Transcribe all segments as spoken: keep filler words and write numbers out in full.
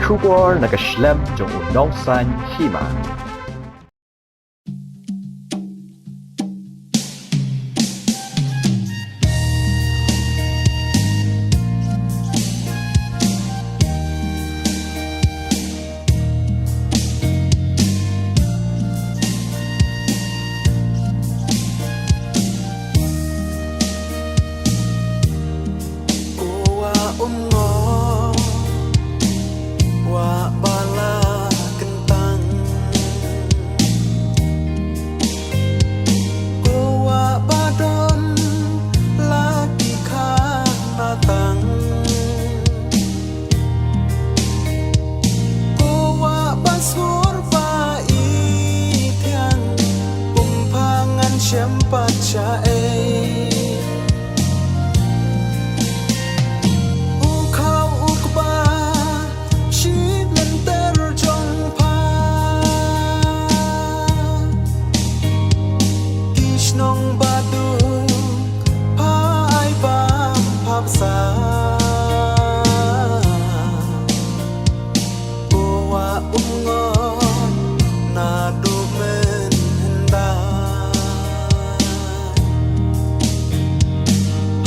Khubor na ka shlem jong u nongsan hima. Ko wa um ngo, wa ba la kyntang. Ko wa ba don la ki kha na tang. Ko wa ba sur ba i thiang, um pha ngan shem pat sha ei. U khau u kpa shi lynter jong pha. Ki shnong ba duk pha ai bam pha bsa. Ko wa um ngot naduh mynhyndai.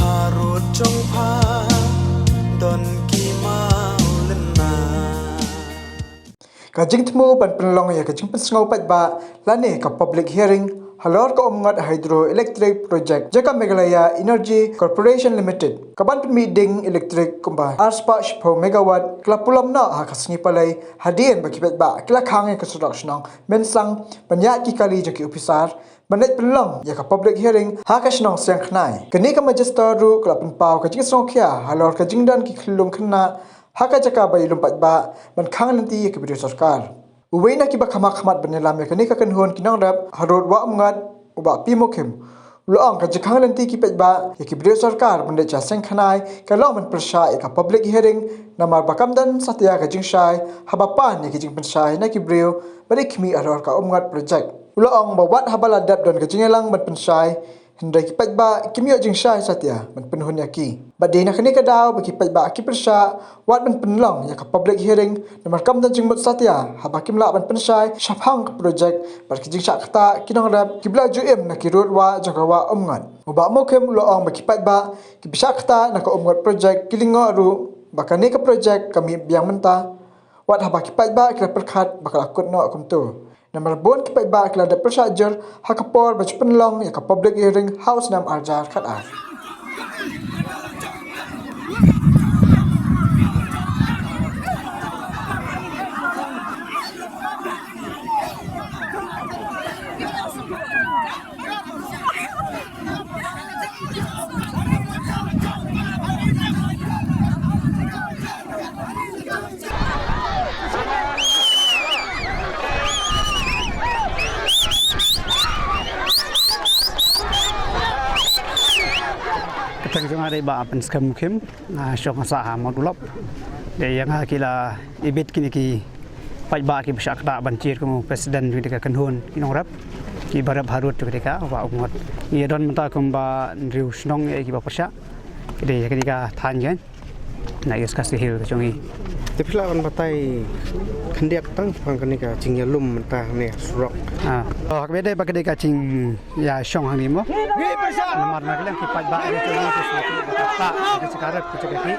Harud jong pha don ki mawlynnai. Ka jingthmu ban pynlong ïa ka jingpynsngew paidbah lane ka public hearing halor ka Umngot Hydroelectric Project jong ka Meghalaya Energy Corporation Limited, ka ban pynmih ding elektrik kumba arspah shiphew megawatt, ka la pulom noh ha ka sngi Palei hadien ba ki paidbah ki la khang ïa ka surok shnong Mynsang ban ïaid ki kali jong ki ophisar ban leit pynlong ïa ka public hearing ha ka shnong Siangkhnai. Kane ka magistrate ruh ka la pynpaw ka jingsngewkhia halor ka jingdon ki khyllung khynnah ha ka jaka ba ïalum paidbah ban khang lynti ïa ki briew sorkar. Uwei na kiba kham ha khmat ban ïalam ïa kane ka kynhun ki nongrep harud Wah Umngot, u Bah P. Mukhim, u la ong ka jingkhang lynti ki paidbah ïa ki briew sorkar ban leit sha Siangkhnai ka long ban pyrshah ïa ka public hearing, namar ba kam don satia ka jingshai haba pan ïa ka jingpynshai na ki briew ba dei khmih halor ka Umngot project. U la ong ba wat haba la dep don ka jingïalang ban pynshai, hynrei ki paidbah kim ïoh jingshai satia ban pynhun ïa ki. Bad dei na kane ka daw ba ki paidbah ki pyrshah wat ban pynlong ïa ka public hearing, namar kam don jingmut satia haba kim lah ban pynshai shaphang ka project bad ki jingshah ktah ki nongrep kiba la ju im na ki rud wah jong ka Wah Umngot. U Bah Mukhim u la ong ba ki paidbah kiba shah ktah na ka Umngot project ki lyngngoh ruh ba kane ka project ka mih biang mynta, wat haba ki paidbah ki la pyrkhat ba ka la kut noh kumto. Namar bun ki paidbah ki la dep pyrshah jur ha ka por ba ju pynlong ïa ka public hearing ha u snem arhajar khatar. Ka kyrteng jong nga dei Bah Pynskhem Mukhim, nga shong sah ha Mawdulop. Dei ïa nga ki la ibit kine ki paidbah kiba shah ktah ban jia kum u president jong kane ka kynhun ki nongrep kiba rep harud jong kane ka Wah Umngot. Ngi don mynta kumba hynriew shnong ïa kiba pyrshah. Ki dei ïa kane ka thaiñ kan. Na East Khasi Hills ka jong ngi. Te phi lah ban batai khyndiat tang shaphang kane ka jingïalum mynta ne surok. Ah. Oh, ka dei ba ka dei ka jingïashong hangne mo. Namar na ka liang ki paidbah ki jong ngi ki sngewthuh ba ka ktah ka jaka rep ka jaka ki.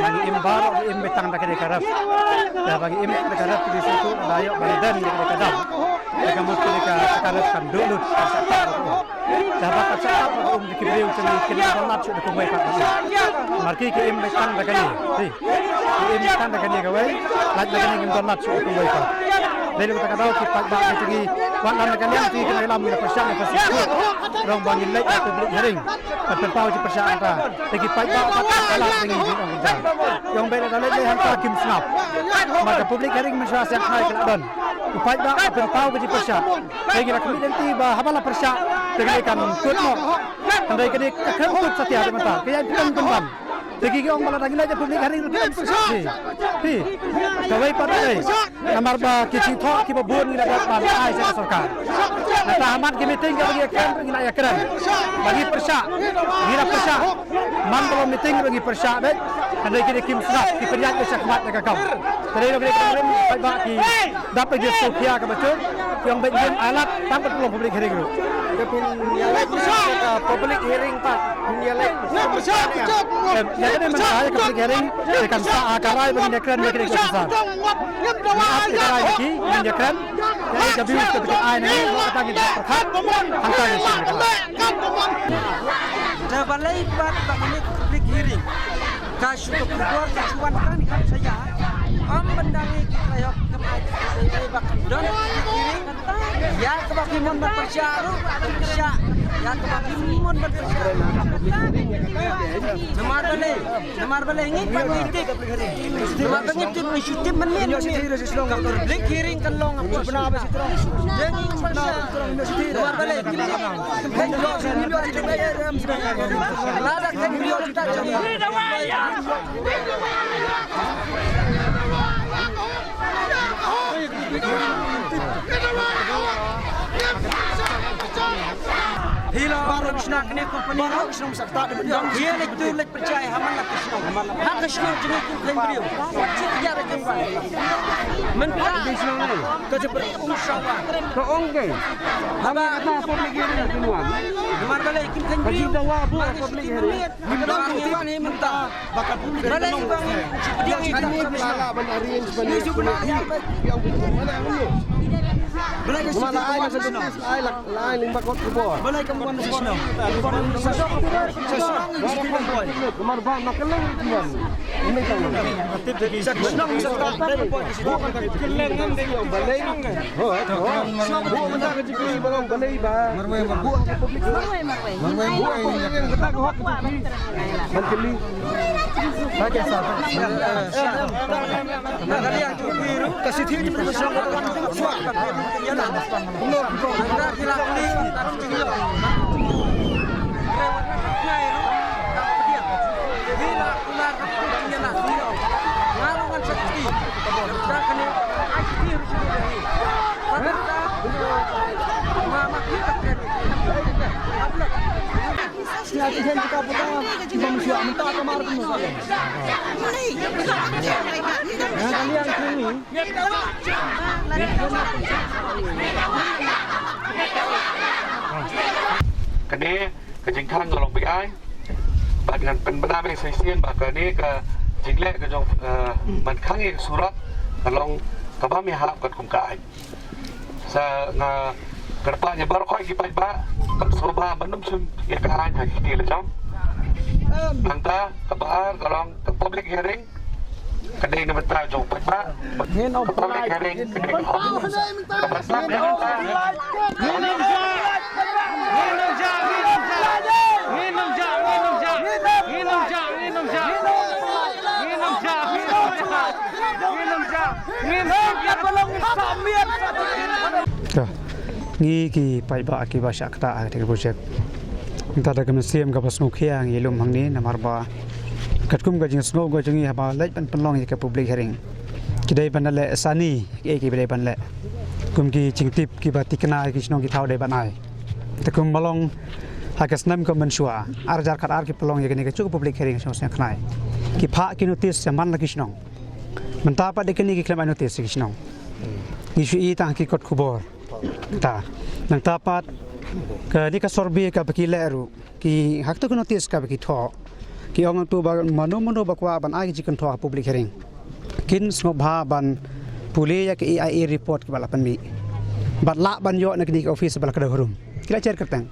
Ngi im baroh ngi im beit tang da kane ka rep. Da ba ngi im da ka rep ki sngewthuh da ïoh ban don da ka dam. Da ka mut kane ka jaka rep kan duh lut. Ka sa ktah ruh. Da ba ka sa ktah ruh um da ki briew jong ngi kin ym don lad shuh da kumwei pat. Mar ki ki im beit tang da kane. Ki im beit tang da kane kawei. Lait da kane ngim don lad shuh da kumwei pat. Dei lyngba kata ka daw ki paidbah ki jong ngi wat lem da kane ki kynhun ïalam ngi la pyrshah ngi pyrshah. Rong ba ngin leit ha public hearing. Ban pynpaw ki pyrshah hangta. Te ki paidbah pat ka lad da ngi ngi ong kumta. Ïong beit lada leit leit hangta kim sngap. Namar ka public hearing mynshuwa Siangkhnai ka la don. U paidbah ka pynpaw ka jingpyrshah. Te ngi la khmih lynti ba haba la pyrshah te kane kan kut noh. Hynrei kane ka khlem kut satia te mynta ka ïaid pynban pynban. Te ki ong ba lada ngi leit ha public hearing ruh ki ong pyrshah. Phi. Phi. Kawei pat dei. Namar ba ki jingthoh kiba bun ngi la dep ban ai sha ka sorkar. Nangta ha mat ki meeting kaba ngi ïakren ngi la ïakren. Ba ngi pyrshah. Ngi la pyrshah. Man ba long meeting ba ngi pyrshah beit. Hynrei kine kim sngap, ki pynïaid ba sha khmat da ka kam. Te dei long kine ki nongrim paidbah ki dap da ki sngewkhia kaba jur. Ki ong beit ngim ailad tang ban pynlong public hearing ruh. Te phin ïaleh public hearing pat. Phin ïaleh. Em, ïa kane mynta ïa ka public hearing, te kan sa ka rai ba ngin ïakren ïa kine ki officer. Ngin ap ïa ka rai ba ki ngin ïakren. Ïa ka view ka ba ki ai na ngi, ba ka tang ki pyrkhat. Hangta ngi sngewkhia. Te balei pat ba kane ka public hearing ka shu ka khubor ka shu wan tang ni kam saya. Ym ban dang ïa ki trai hok kam ai ki trai ba kan don public hearing. Ïa kaba ki mon ban pyrshah ruh pyrshah. Ïa kaba ki mon ban pyrshah. Namar balei? Namar balei ngi pat ngi tip. Namar ba ngi tip ngi shu tip mynmiet mynmiet. Ka public hearing kan long hapoh shnong. Namar balei? Lada kan hi la ba ruh shnong kane company ruh shnong sakta de bendong hi lek tu lek percaya ha man la ka shnong ha ka shnong jong ngi kum kein briew. Wat shu kejar ha jong ba mynta ka jingpyrkhat um sawa ka ong ke haba kata public hearing. Namar balei kum kein briew. Ka jingdawa bu public hearing. Mynta ba ngi wan hi mynta. Balei ba ngi, balei ba ngi, balei ba ngi, balei ba ngi, Marwei, marwei. Marwei, marwei. Ban kylli. Ka shithi ni. Kane ka jingkhang ka long bi ai. Bad ngan pynbna ïa sa shisien ba kane ka jingleh ka jong, eh, ban khang ïa ka surok ka long kaba ym ïahap katkum ka aiñ. Sa nga kyrpad ïa baroh ki paidbah, kan sngewbha ban ym shim ïa ka aiñ ha ki kti la jong. Nangta kaba ar ka long ka public hearing. Ka dei na bynta jong paidbah. Ka public hearing ka dei ka hok. Kaba sdang ka bynta. Ka, ngi ki paidbah kiba shah ktah ha kata ka project. Mynta da ka mynsiem kaba sngewkhia ngi lum hangne namar ba katkum ka jingsngew ka jong ngi haba leit ban pynlong ïa ka public hearing, ki dei ban leh sani ïa ki ba dei ban leh. Kum ki jingtip kiba thikna ïa ki shnong ki thaw dei ban ai. Te kumba long ha ka snem ka mynshuwa ar hajar khatar ki pynlong ïa kane ka juh ka public hearing shnong Sniawkhnai. Ki phah ki notice sha man la ki shnong. Mynta pat de kane ki khlem ai notice ïa ki shnong. Ngi shu i tang ha ki kot khubor. Ta nangta pat kane ka survey kaba ki leh ruh ki ha katu ka notice kaba ki thoh ki ong tu ba mano mano ba kwah ban ai ka jingkynthoh ha public hearing kin sngewbha ban pule ïa ka A I A report kaba la pynmih bad lah ban ïoh na kane ka office ba la kdew harum. Ki la jer kyrteng.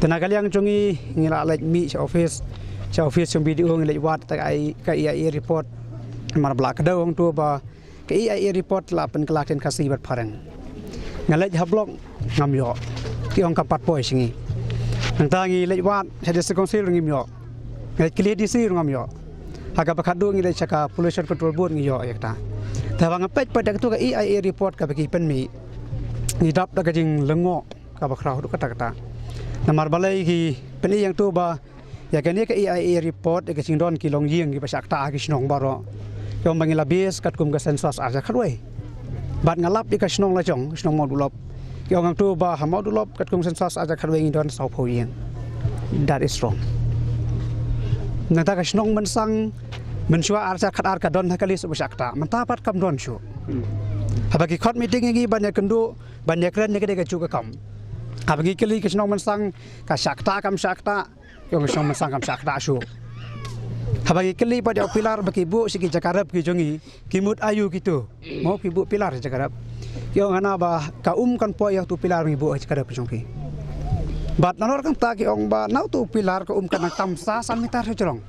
Te na ka liang jong ngi ngi la leit mih sha office, sha office jong B D O ngi leit wad ïa ka A I, ka A I A report. Namar ba la kdew hangtu ba ka A I A report la pynkylla ktien Khasi bad phareng. Nga leit ha block ngam ïoh. Ki ong kam pat poi sha ngi. Nangta ngi leit wad sha district council ruh ngim ïoh. Nga leit kylli D C ruh ngam ïoh. Ha kaba khatduh ngi leit sha ka pollution control board ngi ïoh ïa kata. Te haba nga peit pat ïa katu ka A I A report kaba ki pynmih, ngi dap da ka jinglyngngoh kaba khraw haduh katta katta. Namar balei ki pyni ïa katu ba ïa kane ka A I A report ïa ka jingdon ki longïing kiba shah ktah ha ki shnong baroh. Ki ong ba ngi la base katkum ka census ar hajar khatwei. Bad nga lap ïa ka shnong la jong, shnong Mawdulop. Ki ong hangtu ba ha Mawdulop katkum census ar hajar khatwei ngi don sawphew ïing. That is wrong. Nangta ka shnong Mynsang Mynshuwa ar hajar khatar ka don ha kali shuh ba shah ktah, mynta pat kam don shuh. Haba ki khot meeting ïa ngi ban ïakynduh, ban ïakren ïa ka dei kajuh ka kam. Haba ngi kylli ka shnong Mynsang, ka shah ktah kam shah ktah, ïa ka shnong Mynsang kam shah ktah shuh. Haba ngi kylli pat ïa u pilar ba ki buh sha ki jaka rep ki jong ngi, ki mut aïu kito. Mo, ki buh pilar sha jaka rep. Ki ong hana ba ka um kan poi ïa uto u pilar ngi buh sha jaka rep ki jong ki. Bad nalor kata ki ong ba na uto u pilar ka um kan nang tam sa san mitar sha jrong.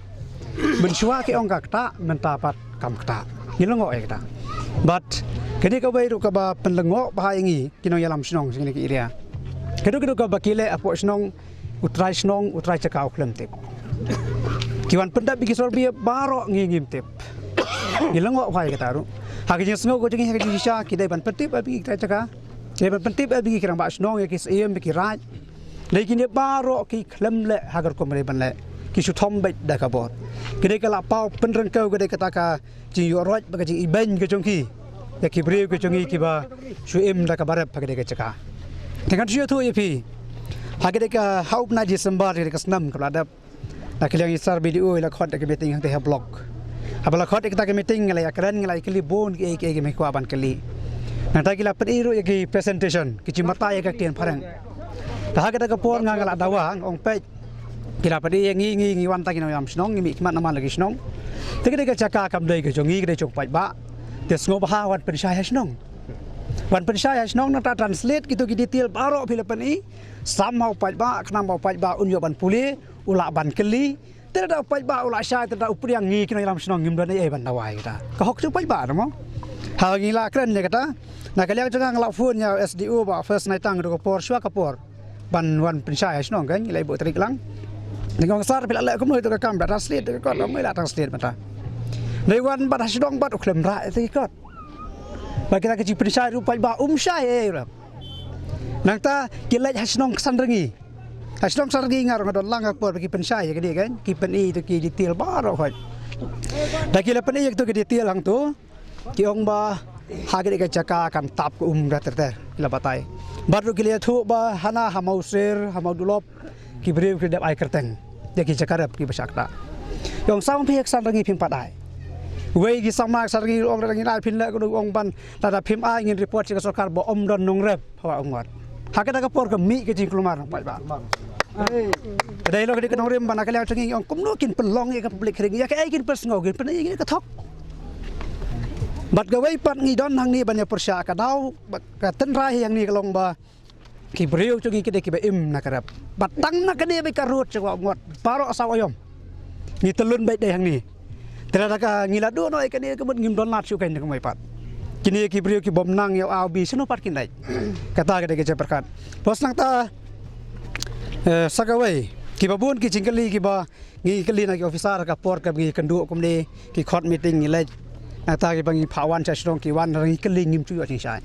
Mynshuwa ki ong ka ktah, mynta pat kam ktah. Ngi lyngngoh ïa kata. Bad kane kawei ruh kaba pynlyngngoh bha ïa ngi ki nongïalam shnong sha kane ka area. Kito kito kaba ki leh hapoh shnong, u trai shnong, u trai jaka u khlem tip. Ki wan pyndep ïa ki survey baroh ngi ngim tip. Ngi lyngngoh bha ïa kata ruh. Ha ka jingsngew ka jong ngi ha ka jingshisha ki dei ban pyntip ïa ngi ki trai jaka. Ki dei ban pyntip ïa ngi ki rangbah shnong, ïa ki syiem, ïa ki raid. Dei kine baroh ki khlem leh ha ka rukom ba dei ban leh. Ki shu thom beit da ka bor. Ki dei ka la paw pynryngkew ka dei kata ka jingïoh roit bad ka jingibeiñ ka jong ki ïa ki briew ka jong ngi kiba shu im da kaba rep ha ka dei ka jaka. Te ngan shu ïathuh ïa phi. Ha ka dei ka, ha u bnai December ka dei ka snem kaba la dep. Na ka liang i Sir B D O i la khot da ka meeting hangtei ha block. Haba la khot da kata ka meeting nga la ïakren, nga la ïakylli bun kiei kiei kiba ngi kwah ban kylli. Nangta ki la pyni ruh ïa ki presentation, ki jingbatai ïa ka ktien phareng. Te ha kata ka por nga, nga la dawa, nga ong peit. Ki la pyni ïa ngi, ngi, ngi wan tang ki nongïalam shnong, ngi mih khmat namar la ki shnong. Te ka dei ka jaka kam dei ka jong ngi, ka dei jong u paidbah. Te sngewbha wan pynshai ha shnong. Wan pynshai ha shnong, nangta translate kito ki detail baroh phi la pyni. Sam ha u paidbah, khnang ba u paidbah un ïoh ban pule, u lah ban kylli. Te lada u paidbah u lah shai, te lada u pdiang, ngi ki nongïalam shnong ngim don ei ei ban dawa ïa kata. Ka hok jong u paidbah, mo. Ha ngi la kren ïa kata. Na ka liang jong nga, nga la phone ïa u S D O ba first night tang ka por, shuwa ka por. Ban wan pynshai ha shnong kan, ngi la buh tarik lang. Te nga ong sir phi la leh kumno ïa ka kam, da translate ka kot, mo, la translate mynta. Dei wan bad ha shnong bad u khlem rah ïa ka kot. Ba kita ki jingpynshai ruh paidbah um shai ei ei ruh. Nangta ki leit ha shnong Ksanrngi. Ha shnong Ksanrngi nga ruh nga don lang ha ka por ba ki pynshai ïa kane kan, ki pyni ïa kito ki detail baroh hoi. Da ki la pyni ïa kito ki detail hangto, ki ong ba ha kane ka jaka kan tap ka um da ter ter, ki la batai. Bad ruh ki la ïathuh ba hana ha Mawsir, ha Mawdulop, ki briew ki dep ai kyrteng ïa ki jaka rep kiba shah ktah. Ki ong sa phi ha Ksanrngi phim pat ai. Wei ki samla Ksanrngi ruh ong, lada ngin ai phin leh kumno, ong ban, lada phim ai ngin report sha ka sorkar ba ym don nongrep hawa Umngot. Ha kata ka por ka mih ka jingkulmar na u paidbah. Ka dei lo ka dei ka nongrim ba na ka liang jong ngi ong kumno kin pynlong ïa ka public hearing, ïa kaei kin pynsngew, kin pyni ïa ka thok. Bad kawei pat ngi don hangne ban ïa pyrshah, ka daw ba ka tynrai hangne ka long ba ki briew jong ngi ki dei kiba im na ka rep. Bad tang na kane beit ka road sha Umngot baroh saw aïom. Ngi tylli beit dei hangne. Te lada ka ngi la duh noh ïa kane ka mut ngim don lad shuh kein da kumwei pat. Kine ki briew ki bym nang ïa u A u B shano pat kin leit. Kata ka dei ka jingpyrkhat. Bad nangta, eh, sa kawei, kiba bun ki jingkylli kiba ngi kylli na ki officer ha ka por kaba ngi kynduh kumne, ki khot meeting ngi leit. Nangta kiba ngi phah wan sha shnong ki wan, ngi kylli ngim ju ïoh jingshai.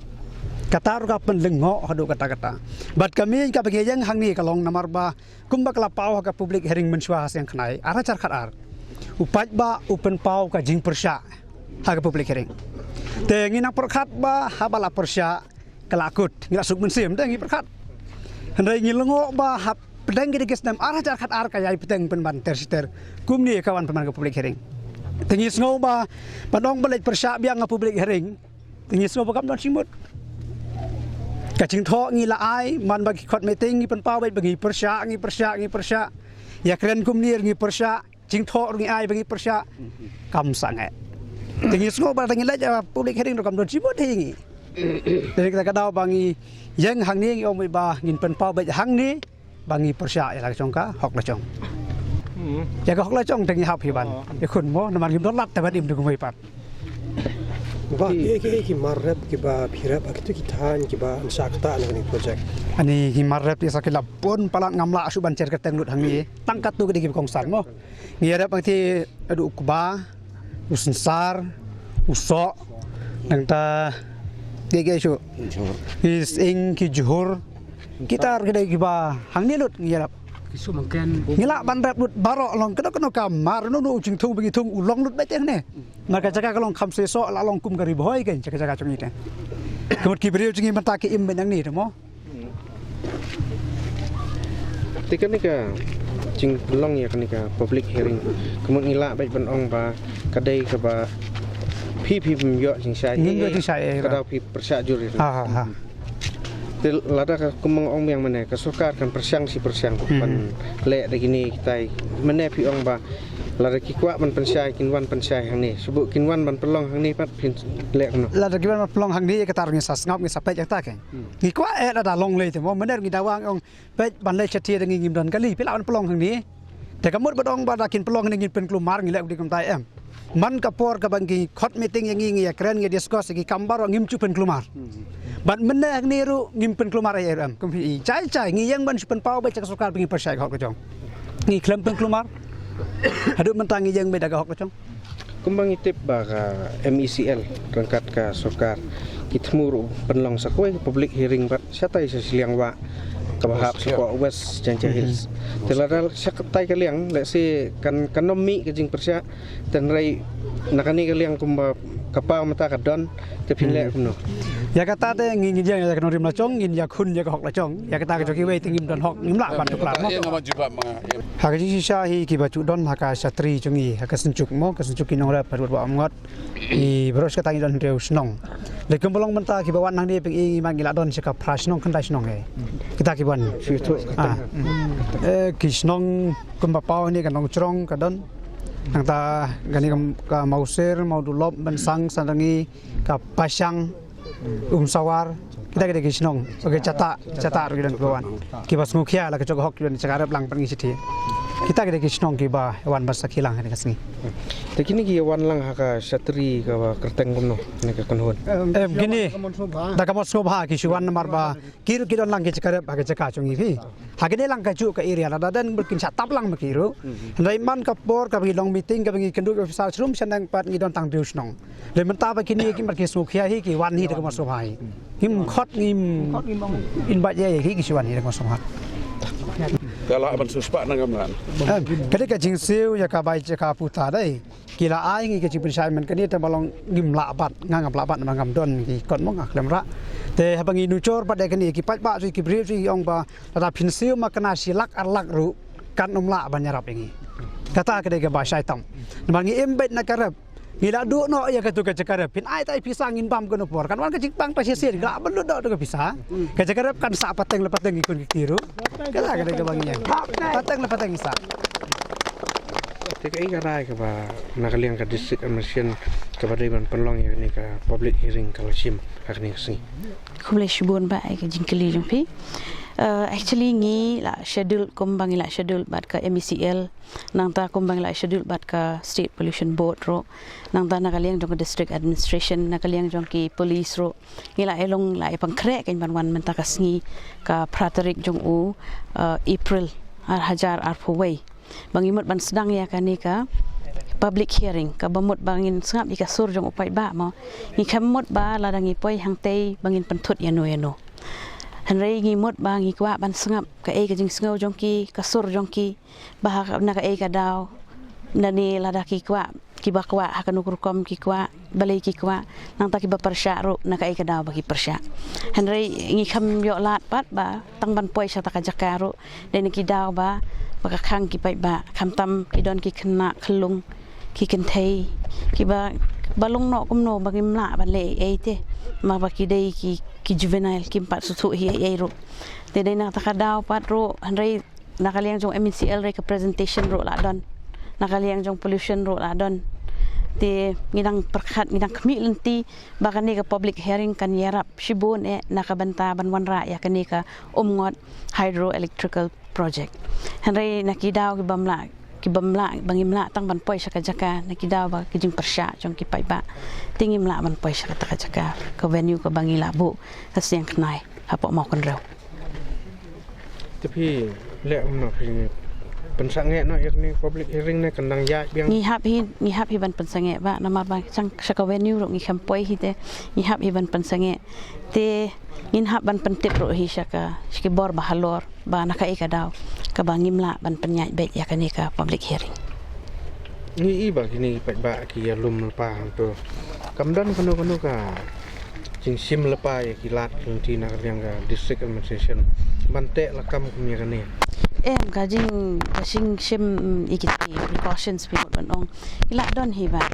Kata ruh ka pynlyngngoh haduh katta katta. Bad ka mih kaba ngi ïeng hangne ka long namar ba kumba ka la paw ha ka public hearing mynshuwa ha Seng Khnai ar hajar khatar. U paidbah u pynpaw ka jingpyrshah ha ka public hearing. Te ngi nang pyrkhat ba haba la pyrshah ka la kut, ngi la suk mynsiem, te ngi pyrkhat. Hynrei ngi lyngngoh ba hapdeng kine ki snem ar hajar khatar ka ïai bteng pynban ter shi ter. Kumne ka wan pynban ka public hearing. Te ngi sngew ba ban ong ba leit pyrshah biang ha public hearing, te ngi sngew ba kam don jingmut. Ka jingthoh ngi la ai, man ba ki khot meeting ngi pynpaw beit ba ngi pyrshah, ngi pyrshah, ngi pyrshah. Ïakren kumne ngi pyrshah. Jingthoh ruh ngi ai ba ngi pyrshah. Kam sangeh. Te ngi sngew ba te ngi leit, eh, public hearing ruh kam don jingmut hi ngi. Te kata ka daw ba ngi ïeng hangne ngi ong ba ngin pynpaw beit hangne ba ngi pyrshah ïa la ka jong ka hok la jong. Hmm. Ïa ka hok la jong te ngi hap hi ban. Oh. Ïa khun mo namar ngim don lad te ban im da kumwei pat. Ba ki, ki, ki mar rep kiba phi rep ha kito ki thaiñ kiba yn shah ktah na kane ka project. Ani ki mar rep ki sa ki la bun palat, ngam lah shuh ban jer kyrteng lut hangne. Tang katto katne kiba kongsan mo. Ngi ïarep hangtei haduh u kba, u synsar, u soh, nangta kiei kiei shuh. Ki sying, ki jhur. Kita ki dei kiba hangne lut ngi ïarep. Ngi lah ban rep lut baroh, long kano kano ka mar, no no u jingthung ba ngi thung u long lut beit hangne. Namar ka jaka ka long kham seisoh, la long kum ka Ri Bhoi kein jaka jaka jong ngi te. Ka mut ki briew jong ngi mynta ki im beit hangne te mo. Te kane ka jingpynlong ïa kane ka public hearing. Ka mut ngi lah bad ban ong ba ka dei kaba phi phi bym ïoh jingshai. Ngim ïoh jingshai, eh, ka dei phi pyrshah jur ïa. Ha, ha, ha. Te lada ka kumba ong biang mynne ka sorkar kan pyrshang shi pyrshang ban leh da kine kitai. Mynne phi ong ba lada ki kwah ban pynshai kin wan pynshai hangne. Shu kin wan ban pynlong hangne pat phin leh kumno. Lada ki wan ban pynlong hangne kata ngi sa sngap ngi sa peit kata ke. Ngi kwah eh lada long lei te mo mynne ngi dawa ong peit ban leh shatia da ngi ngim don kali phi lah ban pynlong hangne. Te ka mut ba dong ba da kin pynlong hangne ngin pynkulmar ngi leh u dei kumta em. Man ka por kaba ngi khot meeting ïa ngi ngi ïa kren ngi discuss ïa ngi kam baroh ngim ju pynkulmar. Bad mynne hangne ruh ngim pynkulmar ei em. Kum hi jai jai ngi ïeng ban ju pynpaw bad ka sorkar ba ngi pyrshah ka hok ka jong. Ngi khlem pynkulmar. Haduh mynta ngi ïeng bad ka hok ka jong. Kumba ngi tip ba ka M E C L ryngkat ka sorkar ki thmu ruh pynlong sa kawei ka public hearing bad shatai sha shiliang wah kaba hap sha West Jaintia Hills. Te lada shatai ka liang lehse kan kan ym mih ka jingpyrshah. Tynrai na kane ka liang kumba ka paw mynta ka don te phin leh kumno. Ïa kata te ngi ngi ïa ka nongrim la jong ngin ïa khun ïa ka hok la jong ïa kata ka jong kiwei te ngim don hok ngim lah ban tuklar mo. Ha ka jingshisha hi kiba ju don ha ka shatri jong ngi ha ka synjuk mo ka synjuk ki nongrep ha Ri Wah Umngot. Ki baroh shi katta ngi don hynriew shnong. Lei kumba long mynta kiba wan hangne pyngi ngi ma ngi la don shi ka phra shnong khyndai shnong eh. Kita ki wan. Eh ki shnong kumba paw hangne ka Nongchrong ka don. Nangta kane ka Mawsir, Mawdulop, Mynsang, Sandangi, ka Pashang, Umsawar. Kita kita ki shnong. Okey, Chata, Chata ruh ki don kiba wan. Kiba sngewkhia la ka jong ka hok ki don jaka rep lang pyngi shithi. Kita kita ki shnong kiba wan ban sakhi lang ha ka sngi. Te kine ki wan lang ha ka shatri kaba kyrteng kumno ne ka kynhun. Em kine da ka mon sngewbha ki shu wan namar ba ki ruh ki don lang ki jaka rep ha ka jaka jong ngi phi. Ha kine lang ka juh ka area lada don bad kin sha tap lang ma ki ruh. Hynrei man ka por kaba ngi long meeting kaba ngi kynduh officer shrum shaneng pat ngi don tang hynriew shnong. Lei mynta ba kine ki mar ki sngewkhia hi ki wan hi da ka mon sngewbha hi. Ngim khot ngim in ba ye hi ki shu wan hi da ka mon sngewbha. Ka lah ban shu spah na ngam lan. Ka dei ka jingsiew ïa ka bai jaka puta dei. Ki la ai ngi ka jingpynshai mynta kane te ba long ngim lah bat nga ngam lah bat namar ngam don ki kot mo nga khlem rah. Te haba ngi nujor bat ïa kane ki paidbah ki briew ki ong ba lada phin siew ma kane shi lak ar lak ruh kan ym lah ban ïarap ïa ngi. Kata ka dei kaba shai tam. Namar ngi im beit na ka rep. Ngi la duh noh ïa katu ka jaka rep phin ai tai pisa ngin bam kano por kan wan ka jingpang ta shisien ka la ban lut noh tu ka pisa. Ka jaka rep kan sah pateng la pateng ki khun ki kti ruh. Kata ka dei kaba ngi ïeng pateng la pateng sah. Te kaei ka rai kaba na ka liang ka district administration kaba dei ban pynlong ïa kane ka public hearing ka la shim ha kane ka sngi. Khublei shibun ba ai ka jingkylli jong phi. Actually ngi la schedule kumba ngi la schedule bad ka M E C L. Nangta kumba ngi la schedule bad ka State Pollution Board ruh. Nangta na ka liang jong ka district administration na ka liang jong ki police ruh. Ngi la ïalong la ïapynkhreh kein ban wan mynta ka sngi ka phra tarik jong u April ar hajar arphew wei. Ba ngi mut ban sdang ïa kane ka public hearing kaba mut ba ngin sngap ïa ka sur jong u paidbah mo. Ngi khlem mut ba lada ngi poi hangtei ba ngin pynthut ïano ïano. Hynrei ngi mut ba ngi kwah ban sngap kaei ka jingsngew jong ki ka sur jong ki. Ba ha na kaei ka daw nane lada ki kwah kiba kwah ha kano ka rukom ki kwah balei ki kwah nangta kiba pyrshah ruh na kaei ka daw ba ki pyrshah. Hynrei ngi khlem ïoh lad pat ba tang ban poi sha kata ka jaka ruh dei na ki daw ba ba ka khang ki paidbah khamtam ki don ki khynnah khyllung ki kynthei kiba ba long noh kumno ba ngim lah ban leh ei ei te ma ba ki dei ki ki juvenile kim pat sngewthuh hi ei ei ruh. Te dei na kata ka daw pat ruh hynrei na ka liang jong M E C L re ka presentation ruh la don na ka liang jong pollution ruh la don. Te ngi dang pyrkhat ngi dang khmih lynti ba kane ka public hearing kan ïarap shibun eh na ka bynta ban wanrah ïa kane ka Umngot hydroelectrical project. Hynrei na ki daw ki bym lah ki bym lah ba ngim lah tang ban poi sha ka jaka na ki daw ba ki jingpyrshah jong ki paidbah. Te ngim lah ban poi sha kata ka jaka ka venue kaba ngi la buh ha Sniang Khnai hapoh Mawkynrew. Te phi leh kumno phi pynsangeh noh ïa kane public hearing ne kan dang ïaid biang. Ngi hap hi ngi hap hi ban pynsangeh ba namar ba sha ka venue ruh ngi khlem poi hi te ngi hap hi ban pynsangeh. Te ngin hap ban pyntip ruh hi sha ka sha ki bor ba halor ba na kaei ka daw kaba ngim lah ban pynïaid beit ïa kane ka public hearing. Ngi i ba kine ki paidbah ki ïalum lypa hangto kam don kano kano ka jingshim lypa ïa ki lad ki lynti na ka liang ka district administration ban teh lakam kum ïa kane. Em, ka jing, ka jingshim, mm, ïa kiti precautions phi mut ban ong. Ki la don hi bah.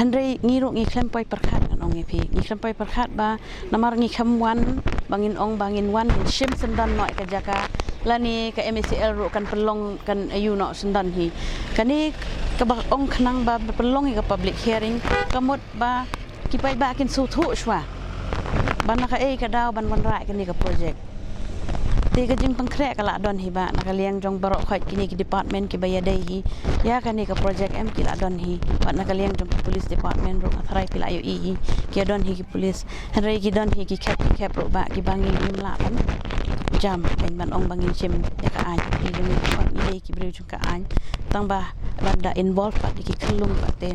Hynrei ngi ruh ngi khlem poi pyrkhat ngan ong ïa phi. Ngi khlem poi pyrkhat bah namar ngi khlem wan, ba ngin ong ba ngin wan, ngin shim syndon noh ïa ka jaka. Lane ka M A C L ruh kan pynlong kan ïoh noh syndon hi. Kane kaba ong khnang ba pynlong ïa ka public hearing, ka mut ba ki paidbah kin sngewthuh shuwa ba na kaei ka daw ban wanrah ïa kane ka project. Te ka jingpynkhreh ka la don hi bah na ka liang jong baroh khoit kine ki department kiba ïadei hi ïa kane ka project, em, ki la don hi. Bad na ka liang jong ki police department ruh nga tharai phi la ïohi hi, ki don hi ki police. Hynrei ki don hi ki khep ki khep ruh bah kiba ngi ngim lah ban jam, kan ban ong ba ngin shim ïa ka aiñ. Ngi dei ki briew jong ka aiñ. Tang ba ban da involve pat ïa ki khyllung pat te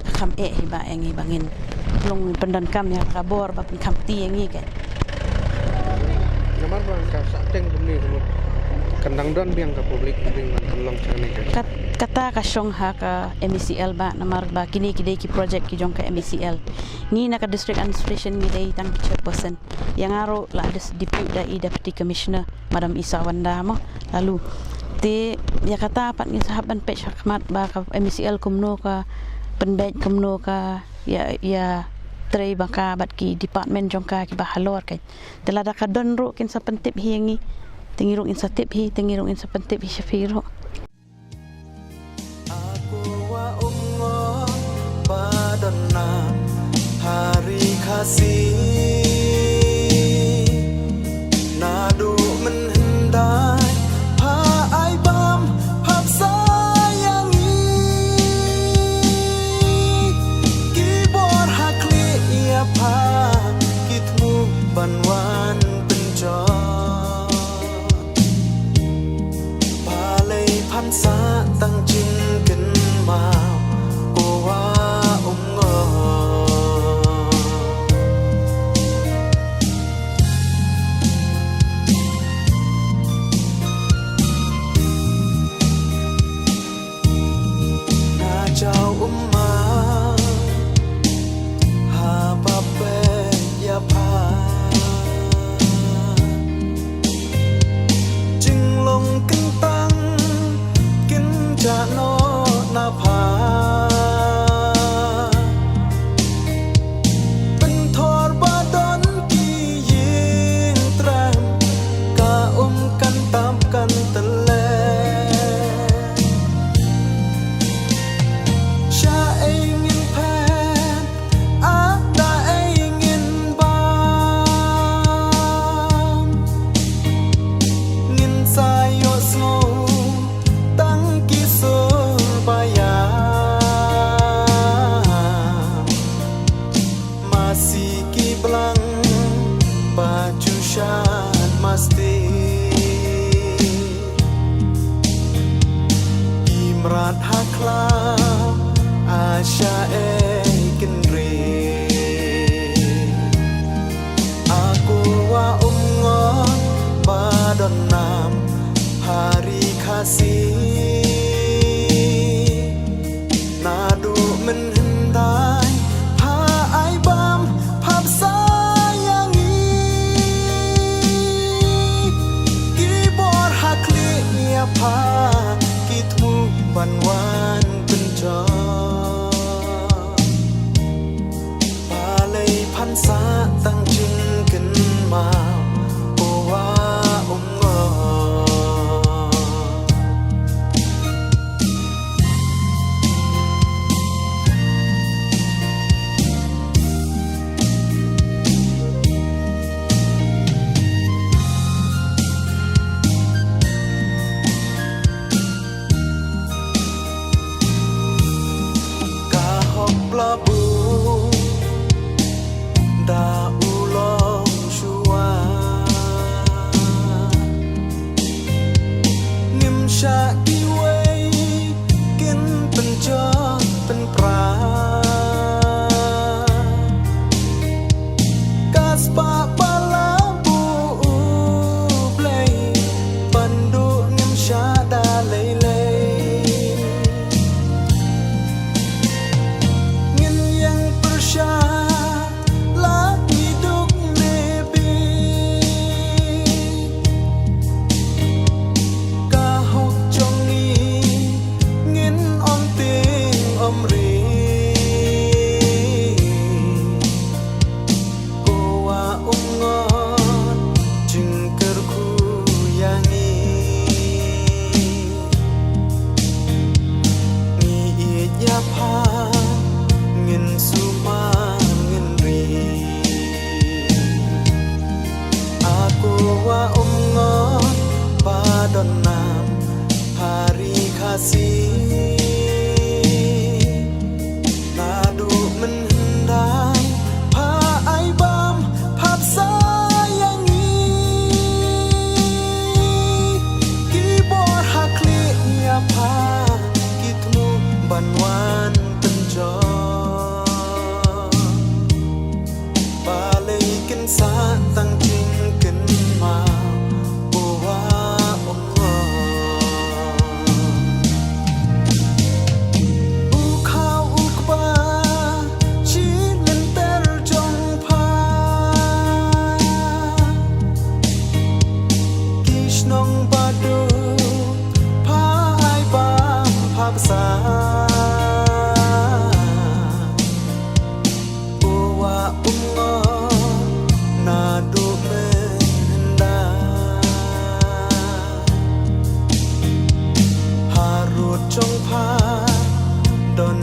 ka kham eh hi bah ïa ngi ba ngin long pyndonkam ïa ka bor ba pynkham kti ïa ngi, kan. Namar ba ka Sahteng kumne kumne kan dang don biang ka public hearing ban pynlong sha kane ka. Kat-, kata ka shong ha ka M A C L bah, namar ba kine ki dei ki project ki jong ka M A C L. Ngi na ka district administration ngi dei tang ki chairperson. Ïa nga ruh la dis-, depute da i deputy commissioner, Madam Isawanda mo, lalu. Te ïa kata pat ngin sa hap ban peit shakhmat ba ka M A C L kumno ka pynbeit, kumno ka ïa, ïa trei ba ka bad ki department jong ka kiba halor, kan. Te lada ka don ruh kin sa pyntip hi ïa ngi. Te ngi ruh ngin sa tip hi, te ngi ruh ngin sa pyntip hi sha phi ruh. Aku wa um ngo ba don nam ha ri Khasi. Naduh mynhyndai pha ai bam pha bsa ïa ngi. Ki bor ha khlieh ïa pha, ki thmu ban wan pynjot. Balei phan sah tang jingkynmaw, ko wa um ngo. Na jaw umma haba peit ïa pha. Jinglong kyntang kin jah noh na pha. Pynthor ba don ki ïing tram, ka um kan tap kan tele. Sha ei ngin phet, ah da ei ngin bam. Ngin sa ïohsngew tang ki sur ba ïam. Masi ki blang ba ju shad masti. Ki mrad ha khlam a sha ei kynri. Aku wa um ngo ba don nam ha ri Khasi. Naduh mynhyndai pha ai bam pha bsa ïa ngi. Ki bor ha khlieh ïa pha, ki thmu ban wan pynjot. Balei phan sah tang jingkynmaw, ko wa um ngo. Ka hok pla bun da u long shuwa. Umngo naduh mynda harud jongpha don